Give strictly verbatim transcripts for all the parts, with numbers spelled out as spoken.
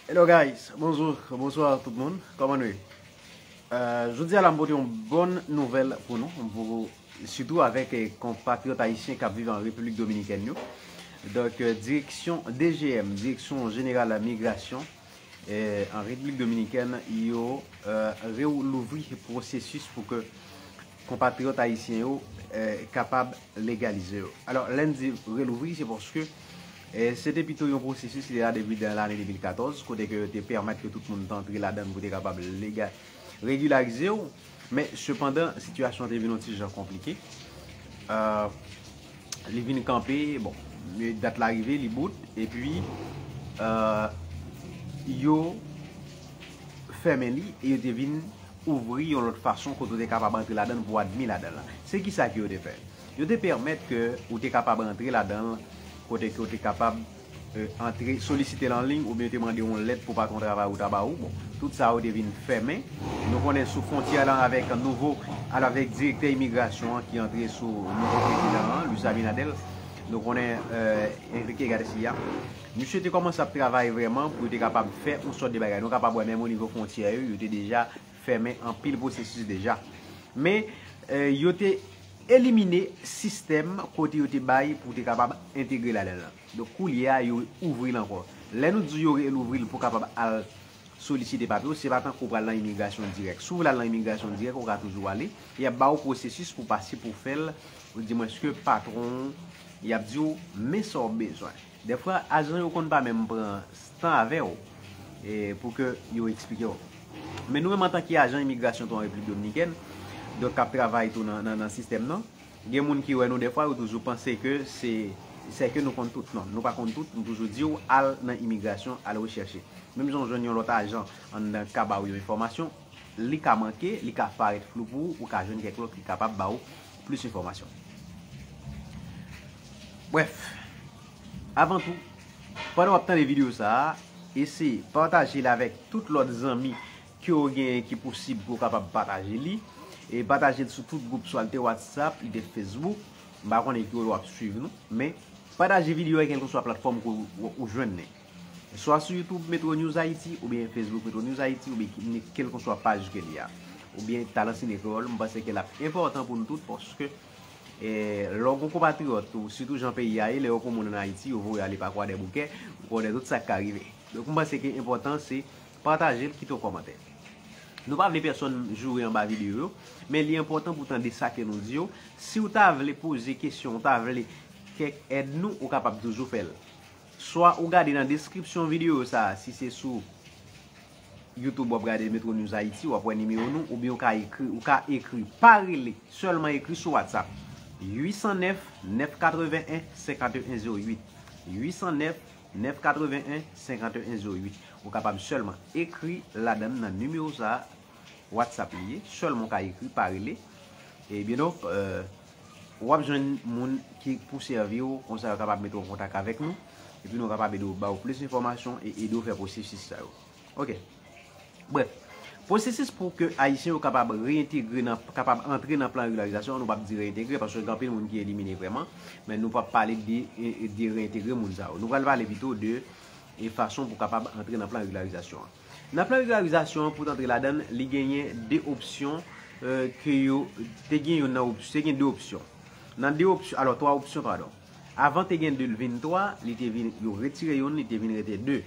Hello guys, bonjou, bonswa tout moun, kòman nou ye? Euh, jodi a la m pote yon bòn nouvèl pou nou, pou, sitou avèk eh, konpatriyòt ayisyen k ap viv an Repiblik Dominikèn yo. Donk, euh, direksyon D G M, Direksyon Jeneral Migrasyon, eh, an Repiblik Dominikèn, yo euh, relouvri pwosesis pou ke konpatriyòt ayisyen yo eh, kapab legalize yo. Alò, lè n di relouvri, se paske eh, se te pito yon pwosesis ki te la depi nan lane de mil katòz, kote ke yo te pèmèt ke tout moun te antre ladan l pou te kapab lega, regilarize w. Men, sepandan, sitiyasyon an te vin yon ti jan konplike. Euh, li vin kanpe, bon, dat la rive, li bout, epi euh, yo fèmen li e yo te vin ouvri yon lòt fason kote w te kapab antre ladan l pou w admi ladan l. Se kisa ke yo te fè? Yo te pèmèt ke ou te kapab antre ladan l, kote ke w te kapab eh, antre, solisite l an liy, oubyen yo te mande yon lèt pou patwon travay ou ta ba ou. Bon, tout sa yo te vin fèmen. Nou konnen sou fwontyè lan avèk nouvo, al avèk direktè imigrasyon an ki antre sou nouvo prezidan an, Luis Abinader. Nou konnen euh, Enrique Garcia. Misye te kòmanse ap travay vrèman pou yo te kapab fè yon sòt de bagay. Nou kapab wè menm o nivo fwontyè yo, yo te deja fèmen anpil pwosesis deja. Men eh, yo te elimine sistèm kote yo te bay pou te kapab entegre ladan l lan. Donk, koulye a, yo ouvri l ankò. Lè nou di yo relouvri l pou kapab al solisite papye w, se pa tankou w pral nan imigrasyon dirèk. Si w vle al nan imigrasyon dirèk, ou ka toujou ale. Y ap ba w pwosesis pou pase pou fè l, ou di mwen ke patwon, y ap di w men sa w bezwen. Dèfwa, ajan yo konn pa menm pran tan avè w eh, pou ke yo eksplike w. Men nou menm antanke ajan imigrasyon tou an Repiblik Dominikèn, donk k ap travay tou nan, nan, nan sistèm nan, gen moun ki wè nou dèfwa, yo toujou panse ke se, se ke nou konn tout. Non, nou pa konn tout, nou toujou di w al nan imigrasyon, al rechèche. Menm jan w jwenn yon lòt ajan anndan ka ba w yon enfòmasyon, li ka manke, li ka parèt flou pou ou, ou ka jwenn kèk lòt ki kapab ba w plis enfòmasyon. Brèf, avan tou, pandan w ap tande videyo sa a, eseye pataje l avèk tout lòt zanmi ke w genyen ki posib pou w kapab pataje li. E pataje l sou tout gwoup, swa l te WhatsApp, li te Facebook. M pa konnen ki kote w ap swiv nou, men pataje videyo a kèlkeswa platfòm ke w, w, ou jwenn li. Swa sou YouTube Metro News Haiti, oubyen Facebook Metro News Haiti, oubyen ki- kèlkeswa paj ke li a. Oubyen Talan Sine Kreyòl, m panse ke l ap enpòtan pou nou tout, paske eh, lè w gon konpatriyòt ou, sitou jan peyi a ye, lè yo pran moun ann Ayiti, yo voye ale pa Kwadèboukè, ou konnen tout sa k ka rive. Donk, m panse ke enpòtan se pataje l, kite yon kòmantè. Nou pa vle pèsonn joure anba videyo yo, men li enpòtan pou tande sa ke nou di yo. Si w ta vle poze kesyon, w ta vle kèk èd nou, ou kapab toujou fè l. Swa ou gade nan deskripsyon videyo sa a, si se sou YouTube w ap gade Metro News Haiti, w ap wè nimewo nou, oubyen ou ka ekri, ou ka ekri, pa rele, sèlman ekri sou WhatsApp. Uit san nèf, nèf katreven en, senkanteyen zewo uit. Uit san nèf, nèf katreven en, senkanteyen zewo uit. Ou kapab sèlman ekri ladan l nan nimewo sa a, WhatsApp li ye, sèlman w ka ekri, pa rele. Ebyen donk, euh, w ap jwenn moun ki pou sèvi w, konsa yo kapab mete w an kontak avèk nou, epi nou kapab ede w, ba w plis enfòmasyon e ede w fè pwosesis sa yo. Ok. Brèf, pwosesis pou ke Ayisyen yo kapab reyentegre nan, kapab antre nan plan regularizasyon an, nou p ap di reyentegre, paske gen anpil moun ki elimine vrèman, men nou p ap pale de, de reyentegre moun sa yo. Nou pral pale pito de e fason pou kapab antre nan plan regularizasyon an. Nan plan regularizasyon an, pou w t antre ladan l, li genyen de opsyon euh, ke yo te gen youn nan opsyon, te gen de opsyon. Nan de opsyon, alò, twa opsyon, padon. Avan te gen de, l vin twa, li te vin, yo retire youn, li te vin rete de.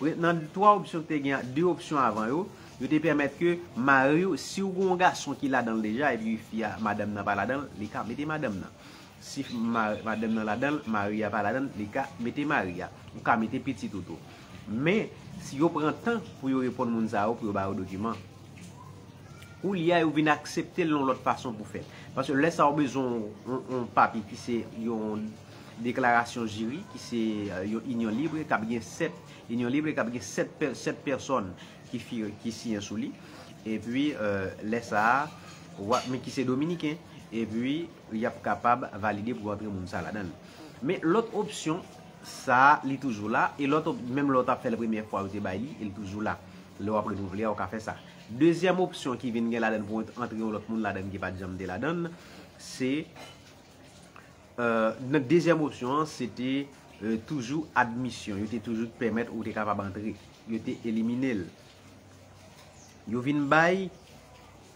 Pre- Nan twa opsyon ki te gen, de opsyon avan yo, yo te pèmèt ke mari w, si w gen yon gason ki ladan l deja, epi fi a, madanm nan pa ladan l, li ka mete madanm nan. Si ma- madanm nan ladan l, mari a pa ladan l, li ka mete mari a. Ou ka mete pitit ou tou. Men, si yo pran tan pou yo reponn moun sa yo, pou yo ba yo dokiman. Koulye a, yo vin aksepte l yon lòt fason pou fè l. Paske lè sa a, ou bezwen yon, yon, yon papye ki se yon deklarasyon jiri, ki se euh, yon inyon libre, k ap gen sèt, inyon libre, k ap gen sèt, pè- sèt pèsòn ki, fi- ki siyen sou li. Epi, euh, lè sa a, w ap, men ki se dominiken, epi y ap kapab valide pou antre moun sa ladan l. Men lòt opsyon, sa a, li toujou la, e lòt op- menm lè w t ap fè l premyè fwa, yo te bay li, e l toujou la. Lè w ap renouvle a, ou ka fè sa. Dezyèm opsyon ki vin gen ladan l pou antre yon lòt moun ladan l ki pa t janm te ladan l, se euh, nan dezyèm opsyon an, se te euh, toujou admisyon. Yo te toujou pèmèt ou te kapab antre. Yo te elimine l. Yo vin bay,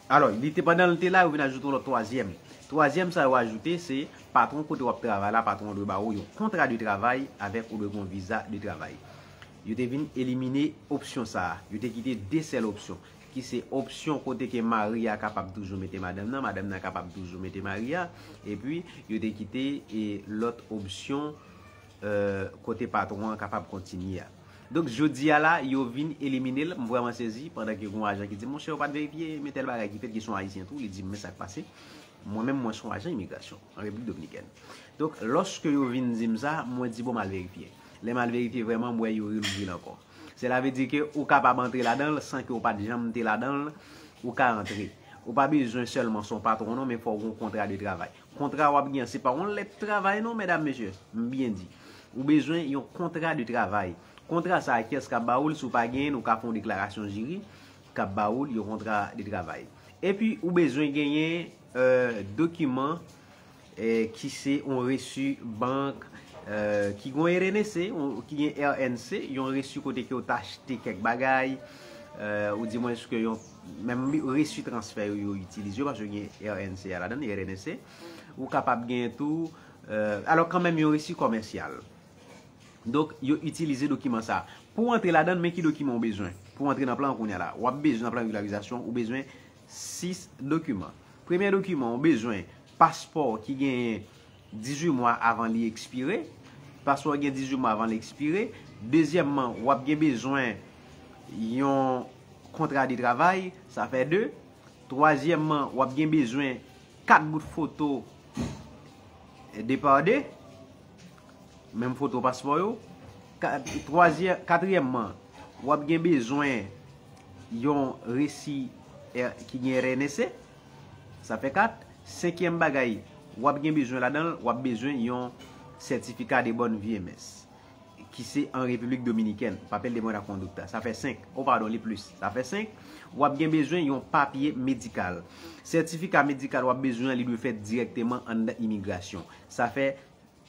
alò, li te, pandan l te la, yo vin ajoute yon lòt twazyèm. Twazyèm sa yo ajoute, se patwon kote w ap travay la, patwon an dwe ba ou yon kontra de travay avèk ou dwe gen yon viza de travay. Yo te vin elimine opsyon sa a. Yo te kite de sèl opsyon, ki se opsyon kote ke mari a kapab toujou mete madanm nan, madanm nan kapab toujou mete mari a, epi yo te kite e lòt opsyon euh, kote patwon an kapab kontinye a. Donk, jodi a la, yo vin elimine l. M vrèman sezi pandan ke gen yon ajan ki di, monchè, ou pa t verifye, men tèl bagay ki fèt, ki se yon ayisyen tou, li di m, men sa k pase. Mwen menm, mwen se yon ajan imigrasyon an Repiblik Dominikèn. Donk, lòske yo vin di m sa, mwen di, bon, m al verifye. Lè m al verifye, vrèman, m wè yo relouvri l ankò. Sela vle di ke ou kapab antre ladan l san ke ou pa t janm te ladan l, ou ka antre. Ou pa bezwen sèlman se yon patwon non, men fò w gen yon kontra de travay. Kontra w ap gen an, se pa yon lèt travay non, medam, mesye. M byen di. Ou bezwen yon kontra de travay. Kontra sa a, kiyès k ap ba ou l? Si w pa genyen l, ou ka fè yon deklarasyon jiri k ap ba ou l, yon kontra de travay. Epi, ou bezwen genyen euh, dokiman eh, ki se yon resi bank, eh, ki gen R N S, yon, ki gen R N C, yon resi kote ke w t achte kèk bagay, eh, ou di mwens ke yon, menm resi transfè yo, yo itilize yo, paske gen R N C a ladan, R N S, ou kapab gen tou, eh, alò kanmenm yon resi kòmèsyal. Donk, yo itilize dokiman sa a. Pou w antre ladan, men ki dokiman w bezwen. Pou w antre nan plan an kounye a la, w ap bezwen nan plan regularizasyon, ou bezwen sis dokiman. Premye dokiman, ou bezwen paspò ki genyen dizuit mwa avan li ekspire. Paspò gen dizuit mwa avan li ekspire. Dezyèmman, w ap gen bezwen yon kontra de travay, sa fè de. Twazyèmman, w ap gen bezwen kat bout foto de pa de, menm foto paspò yo. Ka-, twazyè-, katriyèmman, w ap gen bezwen yon resi, eh, ki gen R N S, sa fè kat. Senkyèm bagay, w ap gen bezwen ladan l, w ap bezwen yon sètifika de bòn vyemès, ki se an Repiblik Dominikèn, papel de buena conducta, sa fè senk. O, padon, li plis, sa fè senk. W ap gen bezwen yon papye medikal. Sètifika medikal w ap bezwen an, li dwe fèt dirèkteman anndan imigrasyon. Sa fè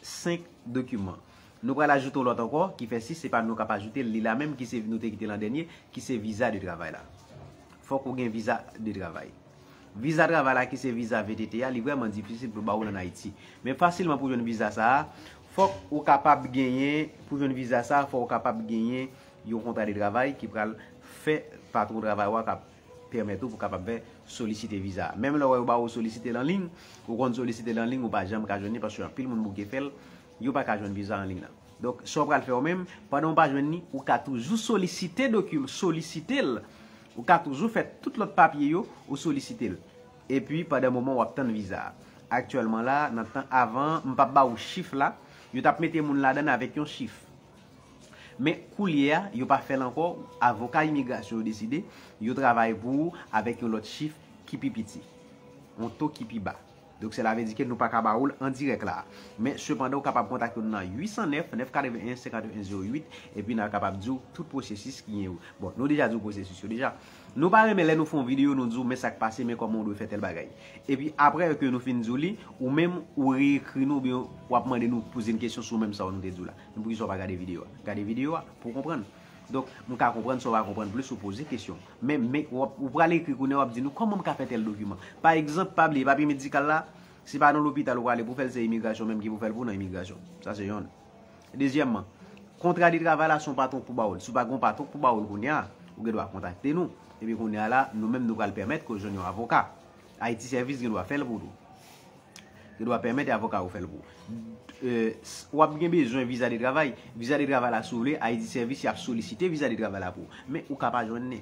senk dokiman. Nou pral ajoute yon lòt ankò, ki fè sis, se pa nou k ap ajoute l, li la menm, ki se, nou te kite l an dènye, ki se viza de travay la. Fòk ou gen viza de travay. Viza travay la, ki se viza V T T a, li vrèman difisil pou ba ou l ann Ayiti. Men fasilman pou jwenn viza sa a, fòk ou kapab genyen, pou jwenn viza sa a, fòk ou kapab genyen yon kontra de travay ki pral fè patwon travay ou a ka pèmèt ou pou kapab fè solisite viza a. Menm lè w wè yo ba ou solisite l an liy, ou konn solisite l an liy, ou pa janm ka jwenn li paske anpil moun bouke fè l, yo pa ka jwenn viza an liy nan. Donk, sa w pral fè ou menm, pandan w pa jwenn li, ou ka toujou solisite dokiman, solisite l. Ou ka toujou fè tout lòt papye yo, ou solisite l. Epi, pandan moman w ap tann viza a. Aktyèlman la, nan tan avan, m p ap ba ou chif la, yo t ap mete moun ladan avèk yon chif. Men koulye a, yo pa fè l ankò, avoka imigrasyon yo deside, yo travay pou ou avèk yon lòt chif ki pi piti, yon to ki pi ba. Donk, sela vle di ke nou pa ka ba ou l an dirèk la. Men, sepandan, ou kapab kontakte nou nan uit san nèf, nèf katreven en, senkanteyen zewo uit, epi n a kapab di w tout pwosesis ki gen yo. Bon, nou deja di w pwosesis yo deja. Nou pa renmen lè nou fè yon videyo, nou di w, men sa k pase, men kòman w dwe fè tèl bagay. Epi, apre ke nou fin di w li, ou menm, ou reyekri nou, oubyen w ap mande nou poze n kesyon sou menm sa w nou te di w la. Men poukisa w pa gade videyo a? Gade videyo a pou w konprann. Donk, m ka konprann si w pa konprann plis, ou poze kesyon. Men, men, w ap, ou pral ekri kounye a, w ap di nou, kòman m ka fè tèl dokiman? Pa egzanp, pa bliye, papye medikal la, se pa nan lopital ou prale pou fè l, se imigrasyon menm ki pou fè l pou w nan imigrasyon. Sa se yonn. Dezyèmman, kontra de travay la, se yon patwon k pou ba w l. Si w pa gen yon patwon k pou ba w l kounye a, ou gen dwa kontakte nou. Epi kounye a la, nou menm, nou pral pèmèt ke w jwenn yon avoka. Ayiti Sèvis gen dwa fè l pou ou. Yo dwa pèmèt avoka yo fè l pou ou. Euh, s-, w ap gen bezwen viza de travay. Viza de travay la, si w vle, Ayiti Sèvis y ap solisite viza de travay la pou ou. Men ou ka pa jwenn li.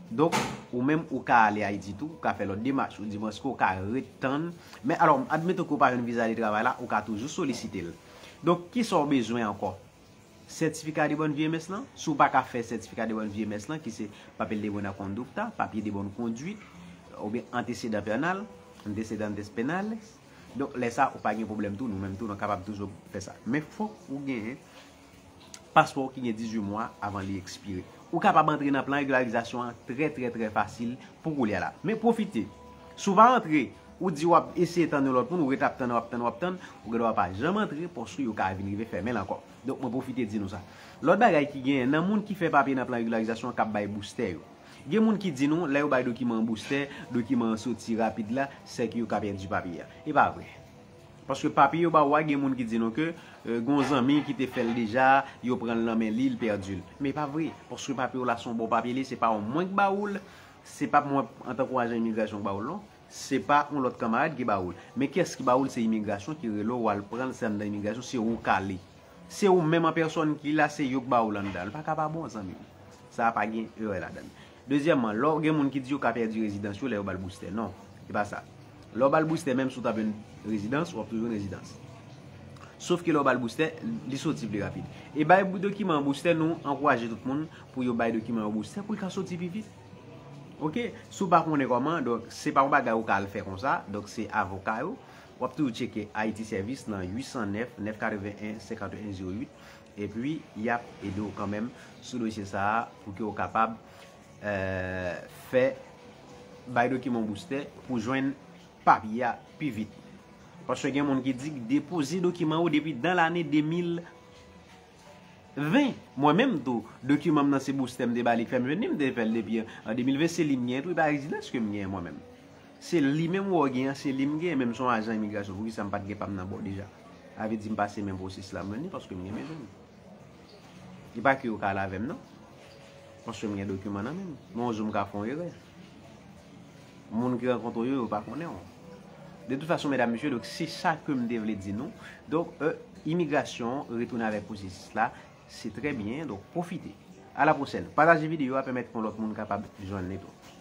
Donk, ou menm, ou ka ale Ayiti tou, ou ka fè lòt demach, ou di mwen, èske ou ka ret tann. Men alò, admeton ke w pa jwenn viza de travay la, ou ka toujou solisite l. Donk, kisa w bezwen ankò? Sètifika de bòn vyemès lan, si w pa ka fè sètifika de bòn vyemès lan, ki se papel de buena conducta, papye de bòn kondwit, oubyen antesedan pènal, antecedentes penales, donk, lè sa, ou pa gen pwoblèm tou, nou menm tou, nou kapab toujou fè sa. Men fòk ou genyen paspò ki gen dizuit mwa avan li ekspire. Ou kapab antre nan plan regularizasyon an trè, trè, trè fasil pou koulye a la. Men pwofite, si w pa antre, Ou di w ap eseye tann yon lòt moun, ou ret ap tann, w ap tann, w ap tann, ou gendwa pa janm antre, paske yo ka vin rive fèmen l ankò. Donk, mwen pwofite di nou sa. Lòt bagay ki genyen, nan moun ki fè papye nan plan regilarizasion an k ap bay boustè yo. Gen moun ki di nou, lè yo bay dokiman an boustè, dokiman an soti rapid la, sèke yo ka pèdi papye a. E pa vre. Paske papye yo ba ou a, gen moun ki di nou ke gen yon zanmi ki te fè l deja, yo pran l nan men li, l pèdi l. Men e pa vre. Paske papye w la se yon bon papye li, se pa mwen k ba ou l, se pa mwen antanke ajan imigrasion k ba ou l non. Se pa yon lòt kanmarad ki ba ou l. Men kiyès ki ba ou l? Se imigrasion ki rele w, w al pran l, se anndan imigrasion, se ou k ale. Se ou menm an pèsòn ki la, se yo k ba ou l anndan. L pa ka pa bon, zanmi m. Sa a pa gen erè ladan l. Dezyèmman, lè w gen moun ki di yo ka pèdi rezidans yo lè yo ba l boustè. Non, e pa sa. Lè w ba l boustè, menm si w ta jwenn rezidans, w ap toujou jwenn rezidans. Sof ke lè w ba l boustè, li soti pli rapid. E bay dokiman an boustè, nou ankouraje tout moun pou yo bay dokiman yo boustè pou l ka soti pi vit. Oke, si w pa konnen kòman, donk se pa yon bagay ou ka al fè konsa, donk se avoka yo. W ap toujou tcheke Haiti Service nan uit san nèf, nèf katreven en, senkann en zewo uit, epi y ap ede w kanmenm sou dosye sa a pou ke w kapab, eh, fè, bay dokiman boustè pou jwenn papye a pi vit. Paske gen moun ki di depoze dokiman yo depi dan lane de mil ven. Mwen menm tou, dokiman m nan se boustè m te ba li k fè m jwenn li, m te fè l depi an de mil ven, se li m genyen tou, e pa rezidans ke m genyen mwen menm. Se li menm ou wè w genyen an, se li m genyen, men m se yon ajan imigrasion, poukisa m pa t gen pa m nan bò deja? Sa vle di m pase menm pwosesis la, m jwenn li paske m gen bezwen l. E pa ke yo ka al avè m non. Paske m gen dokiman nan men m. Men yon jou m ka fè yon erè. Moun ki rankontre w yo, yo pa konnen w. De tout fason, medam, mesye, donk se sa ke m te vle di nou. Donk, euh, imigrasion, retounen avèk pwosesis la, se trè byen, donk pwofite. A la pwochèn. Pataje videyo a, pèmèt yon lòt moun kapab jwenn li tou.